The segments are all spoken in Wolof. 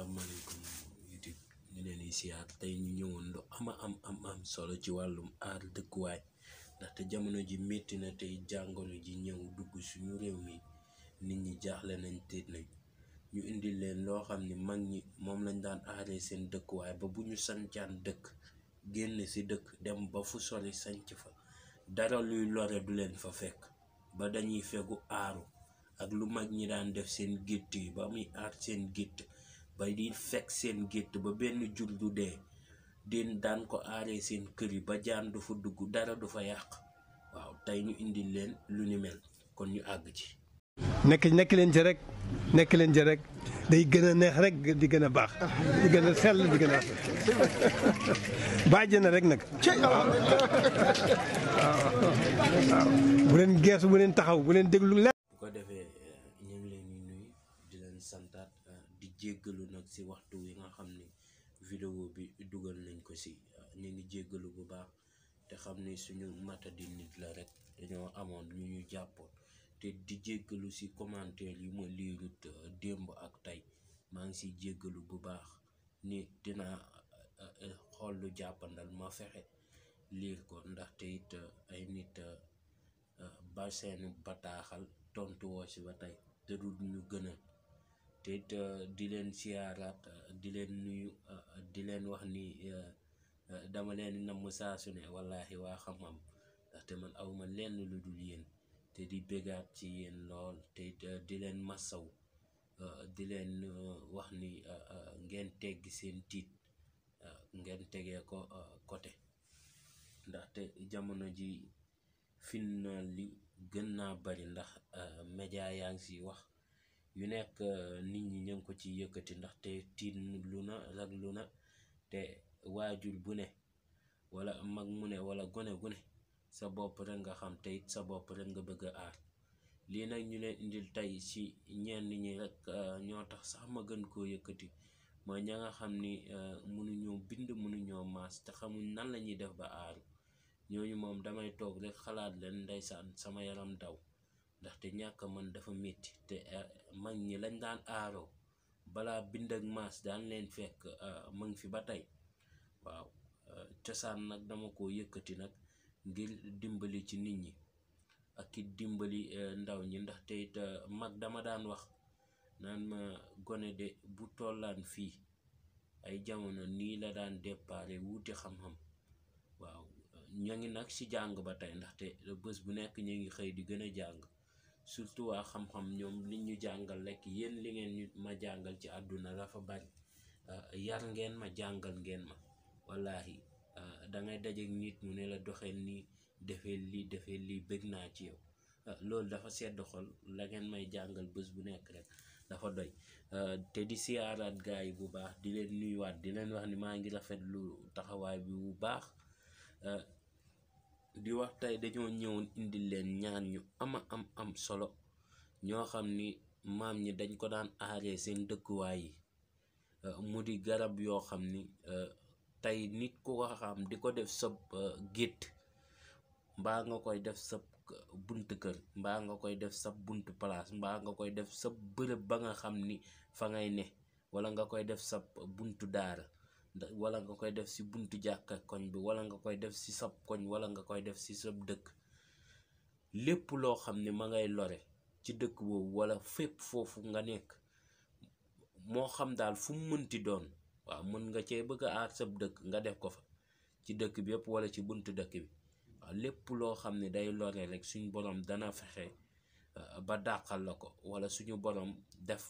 Assalamualaikum YouTube ñu leen di siyaar tey ñu ñëwoon lu am solo ci wàllum aar dëkkuwaay ndaxte jamono ji métti na tey jàngoro ji ñëw dugg suñu réew mi nit ñi jaaxle nañ tiit nañ ñu indi leen loo xam ni mag ñi moom lañ daan aaree seen dëkkuwaay ba bu ñu sancaan dëkk génn ci dëkk dem ba fu sori sanc fa dara luy lore du leen fa fekk ba dañuy fegu aaru ak lu mag ñi daan def seen gétt yi ba muy aar seen gétt ba di fekk seen gétt ba benn jur du dee den daan ko aaree seen kër yi ba jaan du fa dugg dara du fa yàq waaw tey ñu indi leen lu ni mel kon ñu àgg ci nekk leen ci rek day gën a neex rek di gën a baax di gën a sell di gën a bàjj na rek nag waaw bu leen geesu bu leen taxaw bu leen déglu leen bu ko defee ñu ngi leen di nuyu di leen santaat di jéggalu nag ci waxtu wi nga xam ni vidéo bi dugal nañ ko ci ñu ngi jéggalu bu baax te xam ni suñu matadi nit la rek dañoo amoon ñu ñu jàppoon te di jéggalu ci commentaire yi ma liirut démb ak tey maa ngi ciy jéggalu bu baax ni dinaa xool lu jàppandal ma fexe liir ko ndaxte it ay nit ba seeni bataaxal tontu woo ci ba tey te du ñu gënal te it di leen siyaaraat di leen nuyu di leen wax ni dama leen namm saa su ne wallaahi waa xam-xam ndaxte man awma lenn lu dul yéen te di bégaat ci yéen lool te it di leen massaw di leen wax ni ngeen teggi seen tiit ngeen tegee ko côté ndaxte jamono ji final li gën naa bari ndax média yaa ngi ci wax yu nekk nit ñi ñu ngi ko ci yëkkati ndaxte tiit lu na rag lu na te waajur bu ne wala mag mu ne wala gone gu ne sa bopp rek nga xam te it sa bopp rek nga bëgg a aar lii nag ñu leen indil tey ci ñenn ñi rek ñoo tax sax ma gën koo yëkkati mooy ña nga xam ni mënuñoo bind mënuñoo maas te xamuñ nan la ñuy def ba aaru ñooñu moom damay toog rek xalaat leen ndeysaan sama yaram daw ndaxte ñàkk man dafa métti te mag ñi lañ daan aaroo balaa bind ak maas daan leen fekk ma ngi fi ba tey waaw cosaan nag dama ko yëkkati nag ngir dimbali ci nit ñi ak ki dimbali ndaw ñi ndaxte it mag dama daan wax naan ma gone de bu tollaan fii ay jamono nii la daan déparé wuuti xam-xam waaw ñoo ngi nag ci jàng ba tey ndaxte bés bu nekk ñu ngi xëy di gën a jàng surtout waa xam-xam ñoom li ñu jàngal rek yéen li ngeen ñu ma jàngal ci àdduna dafa bari yar ngeen ma jàngal ngeen ma wallaahi dangay dajeek nit mu ne la doxeel nii defee lii bëgg naa ci yow loolu dafa sedd xol la ngeen may jàngal bés bu nekk rek dafa doy te di siyaaraat gaa yi bu baax di leen nuyuwaat di leen wax ni maa ngi rafetlu taxawaay bi bu baax di wax tey dañoo ñëwoon indi leen ñaan ñu am solo ñoo xam ni maam ñi dañ ko daan aaree seen dëkkuwaay yi mu di garab yoo xam ni tey nit ku ko xam di ko def sab gétt mbaa nga koy def sab buntu kër mbaa nga koy def sab buntu place mbaa nga koy def sab bërëb ba nga xam ni fa ngay ne wala nga koy def sab buntu daara wala nga koy def ci buntu jàkka koñ bi wala nga koy def ci sab koñ wala nga koy def ci sab dëkk lépp loo xam ni ma ngay lore ci dëkk boobu wala fépp foofu nga nekk moo xam daal fu mu mënti doon waaw mën nga cee bëgg a aar sab dëkk nga def ko fa ci dëkk bi yëpp wala ci buntu dëkk bi waaw lépp loo xam ne day lore rek suñu borom dana fexe ba dàqal la ko wala suñu borom def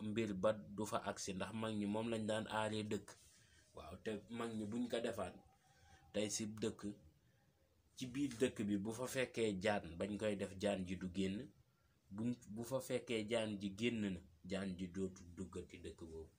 mbir ba du fa agsi ndax mag ñi moom lañ daan aaree dëkk waaw te mag ñi buñ ko defaan tey ci dëkk ci biir dëkk bi bu fa fekkee jaan bañ koy def jaan ji du génn bu fa fekkee jaan ji génn na jaan ji dootu duggati dëkk boobu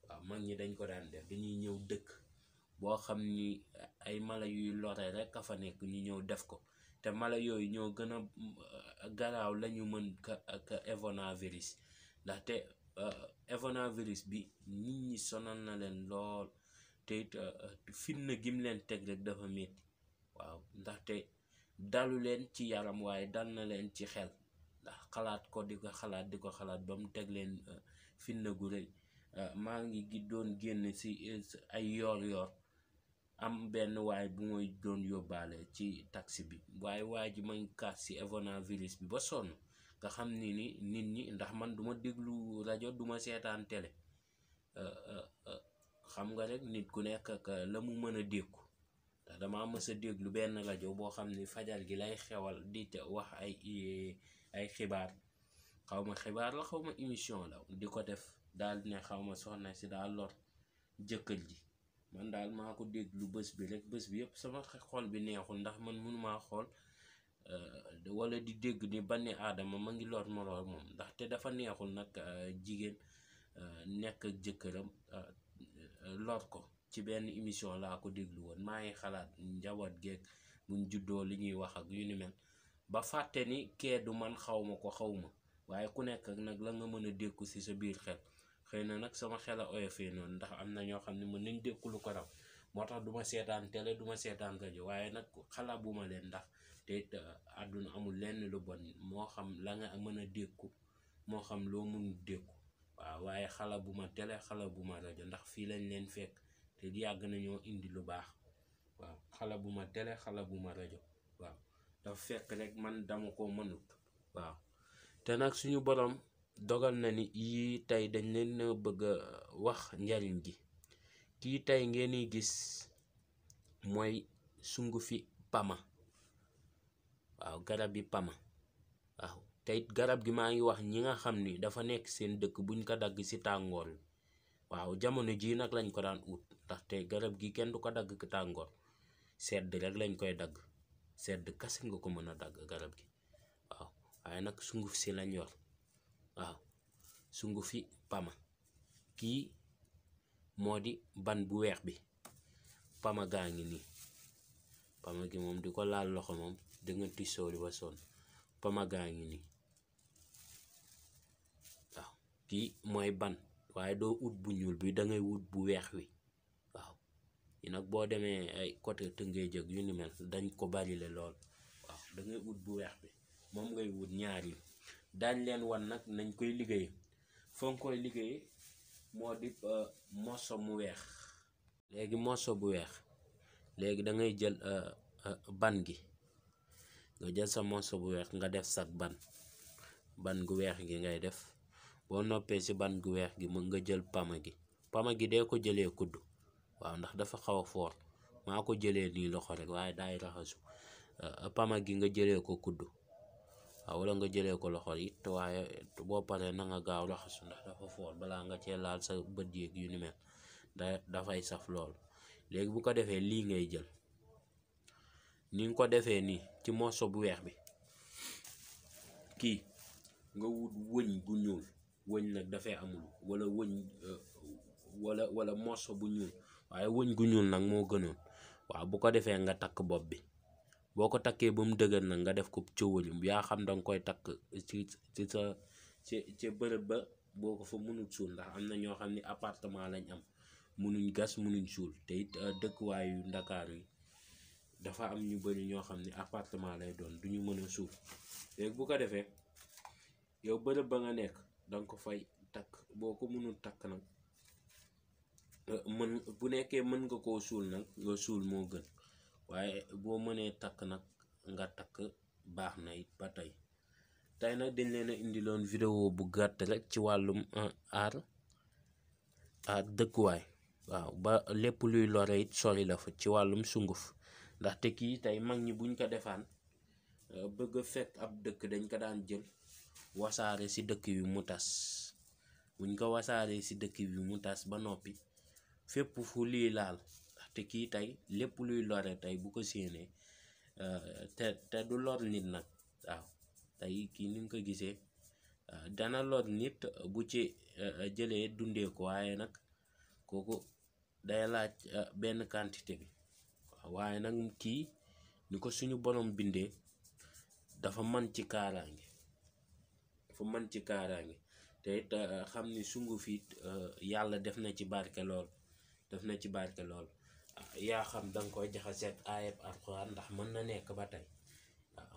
waaw mag ñi dañ ko daan def dañuy ñëw dëkk boo xam ni ay mala yuy lore rek a fa nekk ñu ñëw def ko te mala yooyu ñoo gën a garaaw lañu mën ka coronaviris ndaxte coronaviris bi nit ñi sonal na leen lool te it fitna gim leen teg rek dafa metti waaw ndaxte dalu leen ci yaram waaye dal na leen ci xel ndax xalaat ko di ko xalaat ba mu teg leen fitna gu rëy maa ngi doon génn si ay yoor am benn waay bu mooy doon yóbbaale ci taxi bi waaye waay ji may kaas si coronavirus bi ba sonn nga xam ni nit ñi ndax man duma déglu rajo duma seetaan télé xam nga rek nit ku nekk ak la mu mën a dékku ndax dama mës a déglu benn rajo boo xam ni fajar gi lay xewal di te wax ay xibaar xaw ma xibaar la xaw ma émission la di ko def daal ne xaw ma soxna si daal lor jëkkër ji man daal maa ko déglu bés bi rek bés bi yëpp sama xol bi neexul ndax man mënumaa xool wala di dégg ni banni aadama ma ngi lor moroom moom ndaxte dafa neexul nag jigéen nekk ak jëkkëram lor ko ci benn émission laa ko déglu woon maa ngi xalaat njaboot geeg buñ juddoo li ñuy wax ak yu ni mel ba fàtte ni kee du man xawma ko xawma waaye ku nekk ak nag la nga mën a dékku ci sa biir xel xëy na nag sama xel a oyofee noonu ndax am na ñoo xam ne mën nañ dékku lu ko raw moo tax duma seetaan télé duma seetaan rajo waaye nag xalaat bu ma leen ndax te àdduna amul lenn lu bon moo xam la nga mën a dékku moo xam loo mënul dékku waaw waaye xala bu ma télé xala bu ma rajo ndax fii lañ leen fekk te yàgg nañoo indi lu baax waaw xala bu ma télé xala bu ma rajo waaw dafa fekk rek man dama ko mënut waaw te nag suñu borom dogal na ni yii tey dañ leen bëgg a wax njariñ gi kii tey ngeen di gis mooy sungufi pama waaw garab yi pama waaw tey garab gi maa ngi wax ñi nga xam ni dafa nekk seen dëkk buñ ko dagg ci tàngoor wi waaw jamono jii nag lañ ko daan ut ndaxte garab gi kenn du ko dagg ki tàngoor sedd rek lañ koy dagg sedd kase nga ko mën a dagg garab gi waaw waaye nag sunguf si lañ yor waaw sungufi pama kii moo di ban bu weex bi pama gaa ngi nii pama gi moom di ko laal loxo moom di nga tisooli ba sonn pama gaa ngi nii waaw kii mooy ban waaye doo ut bu ñuul bi da ngay wut bu weex wi waaw yi nag boo demee ay côté Tëngéej ak yu ni mel dañ ko barile lool waaw da ngay ut bu weex bi moom ngay wut ñaar yi daañ leen wan nag nañ koy liggéey foo nga koy liggéey moo di morso mu weex léegi morso bu weex léegi da ngay jël ban gi nga jël sa morso bu weex nga def sag ban gu weex gi ngay def boo noppee ci ban gu weex gi mën nga jël pama gi dee ko jëlee kudd waaw ndax dafa xaw a foor maa ko jëlee nii loxo rek waaye daay raxasu pama gi nga jëlee ko kudd waaw wala nga jëlee ko loxo it waaye boo paree na nga gaaw raxasu ndax dafa foor balaa nga cee laal sa bët yeeg yu ni mel dafay saf lool léegi bu ko defee lii ngay jël ni nga ko defee nii ci morso bu weex bi kii nga wut wëñ gu ñuul wëñ nag dafay amul wala wëñ wala morso bu ñuul waaye wëñ gu ñuul nag moo gënoon waaw bu ko defee nga takk bopp bi boo ko takkee ba mu dëgër nag nga def ko cëwalim yaa xam danga koy takk ci bërëb ba boo ko fa mënul suul ndax am na ñoo xam ni appartement lañ am mënuñ gas mënuñ suul te it dëkkuwaayu Ndakaar yi dafa am ñu bari ñoo xam ni appartement lay doon duñu mën a suul léegi bu ko defee yow bërëb ba nga nekk danga ko fay takk boo ko mënul takk nag bu nekkee mën nga koo suul nag nga suul moo gën waaye boo mënee takk nag nga takk baax na it ba tey nag dañ leen a indiloon vidéo bu gàtt rek ci wàllum aar dëkkuwaay waaw ba lépp luy lore it sori la fa ci wàllum sunguf ndaxte kii tey mag ñi buñ ko defaan bëgg a fekk ab dëkk dañ ko daan jël wasaare ci dëkk bi mu tas buñ ko wasaaree ci dëkk bi mu tas ba noppi fépp fu lii laal ndaxte kii tey lépp luy lore tey bu ko séenee te du lor nit nag waaw tey kii ni nga ko gisee dana lor nit bu ci jëlee dundee ko waaye nag kooku day laaj benn quantité bi waaw waaye nag kii ni ko suñu borom bindee dafa man ci kaaraange te it xam ni sunguf it yàlla def na ci barke lool yaa xam danga koy jaxaseet aayab alxuraan ndax mën na nekk ba tey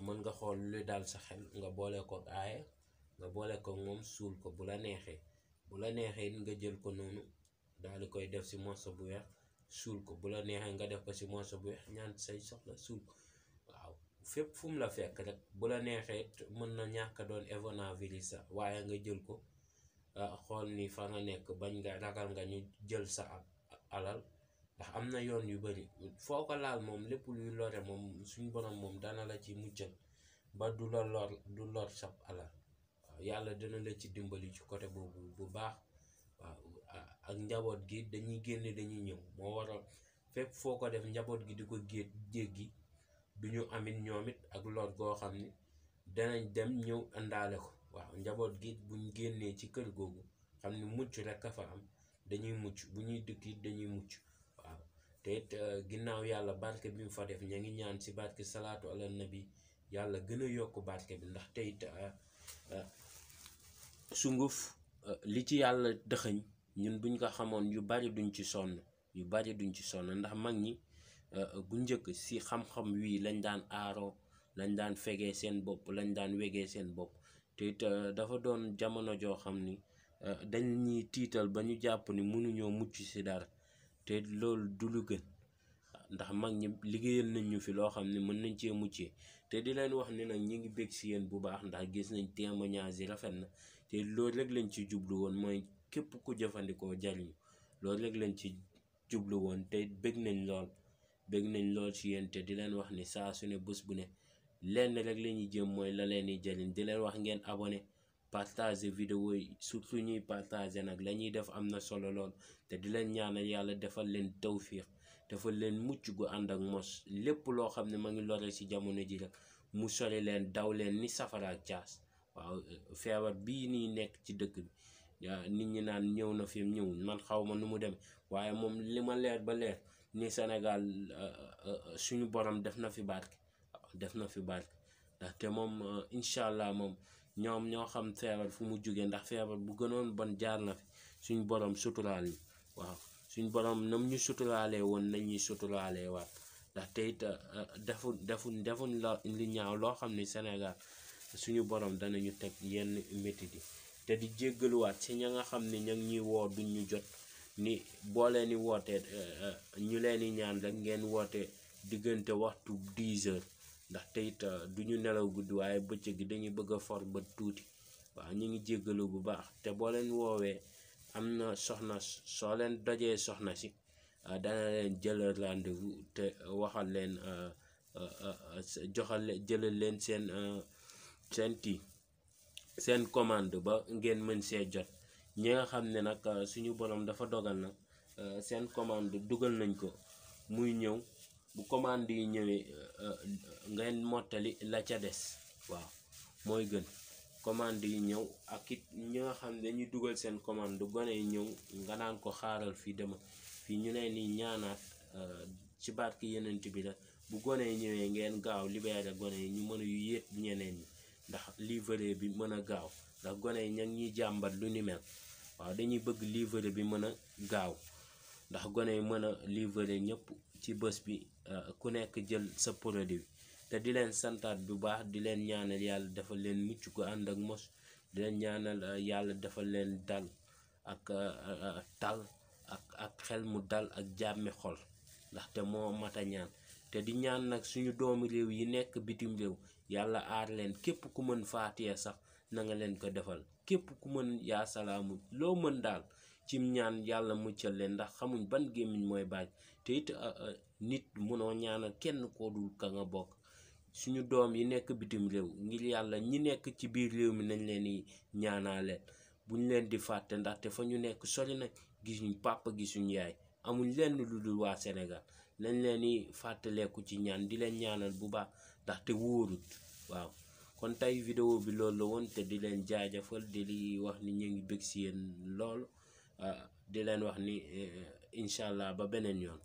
mën nga xool luy dal sa xel nga boole ko aaya nga boole ko moom suul ko bu la neexee bu la neexee nga jël ko noonu daal di koy def si morceau bu weex suul ko, bu la neexee nga def ko si morceau bu weex ñaan say soxla suul ko. waaw fépp fu mu la fekk rek bu la neexee mën na ñàkk doon coronaviris sax waaye nga jël ko xool ni fa nga nekk bañ nga ragal nga ñu jël sa alal, ndax am na yoon yu bari foo ko laal moom lépp luy lore moom suñ borom moom dana la ci muccal ba du lor sab alal. waaw yàlla dina la ci dimbali ci côté boobu bu baax. waaw ak njaboot gi dañuy génne dañuy ñëw moo waral fépp foo ko def njaboot gi di ko jéggi du ñu amit ñoom it ak lor goo xam ni danañ dem ñëw àndaale ko. waaw njaboot gi buñ génnee ci kër googu xam ni mucc rek a fa am dañuy mucc, bu ñuy dëkk it dañuy mucc. waaw te it ginnaaw yàlla barke bi mu fa def ña ngi ñaan si barke salaatu ala nabi yàlla gën a yokk barke bi, ndax te it sunguf li ci yàlla dëxëñ ñun buñ ko xamoon yu bari duñ ci sonn ndax mag ñi bu njëkk si xam-xam wii lañ daan aaroo, lañ daan fegee seen bopp, lañ daan wegee seen bopp. te it dafa doon jamono joo xam ni dañ ñuy tiital ba ñu jàpp ni mënuñoo mucc si dara, te loolu du lu gën ndax mag ñi liggéeyal nañ ñu fi loo xam ne mën nañ cee muccee. te di leen wax ni nag ñi ngi bég si yéen bu baax ndax gis nañ témoignage yi rafet na, te loolu rek lañ ci jublu woon mooy képp ku jëfandikoo jariñu, loolu rek lañ ci jublu woon. te bég nañ lool ci yéen, te di leen wax ni saa su ne bés bu ne lenn rek la ñuy jëm mooy la leen di jëriñ. di leen wax ngeen abonné partager vidéo yi, surtout ñuy partager nag la ñuy def am na solo lool. te di leen ñaanal yàlla defal leen tawfiix, defal leen mucc gu ànd ak mos, lépp loo xam ne ma ngi lore ci jamono ji rek mu sori leen, daw leen ni safara ak caas. waaw feebar bii nii nekk ci dëkk bi nit ñi naan ñëw na fi ñëwul, man xaw ma nu mu dem waaye moom li ma leer ba leer ni Sénégal suñu borom def na fi barke. def na fi barke ndaxte moom incha allah moom ñoom ñoo xam feebar fu mu jógee, ndax feebar bu gënoon bon jaar na fi suñu borom suturaal ñu. waaw suñu borom nam ñu suturaalee woon nañ ñuy suturaalee waat, ndaxte it defuñ la li ñaaw loo xam ni Sénégal suñu borom danañu teg yenn métit yi. te di jéggaluwaat ci ña nga xam ne ña ngi ñuy woo duñ ñu jot ni boo leen di wootee ñu leen di ñaan rek ngeen woote diggante waxtu 10 heures, ndax te it du ñu nelaw guddi waaye bëccëg gi dañuy bëgg a for ba tuuti. waaw ñu ngi jéggalu bu baax. te boo leen woowee am na soxna, soo leen dajee soxna si dana leen jëlal rendez-vous te waxal leen jëlal leen seen commande ba ngeen mën see jot. ñi nga xam ne nag suñu borom dafa dogal na seen commande dugal nañ ko muy ñëw, bu commande yi ñëwee ngeen mottali la ca des. waaw mooy gën commande yi ñëw ak it ñi nga xam ne dañuy dugal seen commande gone yi ñëw nga naan ko xaaral fii dema fii ñu leen ni ñaanaat ci barke yenent bi la bu gone yi ñëwee ngeen gaaw libéré gone yi ñu mën a yu yéet ñeneen ñi, ndax livre bi mën a gaaw, ndax gone yi ña ngi ñuy jàmbat lu ni mel. waaw dañuy bëgg livre bi mën a gaaw ndax gone yi mën a livre ñëpp ci bés bi ku nekk jël sa produit. te di leen santaat bu baax, di leen ñaanal yàlla defal leen mucc gu ànd ak mos, di leen ñaanal yàlla defal leen dal ak tal ak xel mu dal ak jàmmi xol, ndaxte moo mat a ñaan. te di ñaan nag suñu doomu réew yi nekk bitim réew yàlla aar leen, képp ku mën faatiya sax na nga leen ko defal, képp ku mën yaa salaamu loo mën daal cim ñaan yàlla muccal leen, ndax xamuñ ban gémmiñ mooy baaj. te it nit mënoo ñaanal kenn koo dul ka nga bokk. suñu doom yi nekk bitim réew ngir yàlla ñi nekk ci biir réew mi nañ leen di ñaanaaleen, buñ leen di fàtte, ndaxte fa ñu nekk sori na, gisuñ papa gisuñ yaay, amuñ lenn lu dul waa Sénégal. nañ leen di fàttaleeku ci ñaan, di leen ñaanal bu baax ndaxte wóorut. waaw kon tey vidéo bi loolu la woon, te di leen jaajëfal, di li wax ni ñu ngi bëgg si yéen lool, di leen wax ni incha allah ba beneen yoon.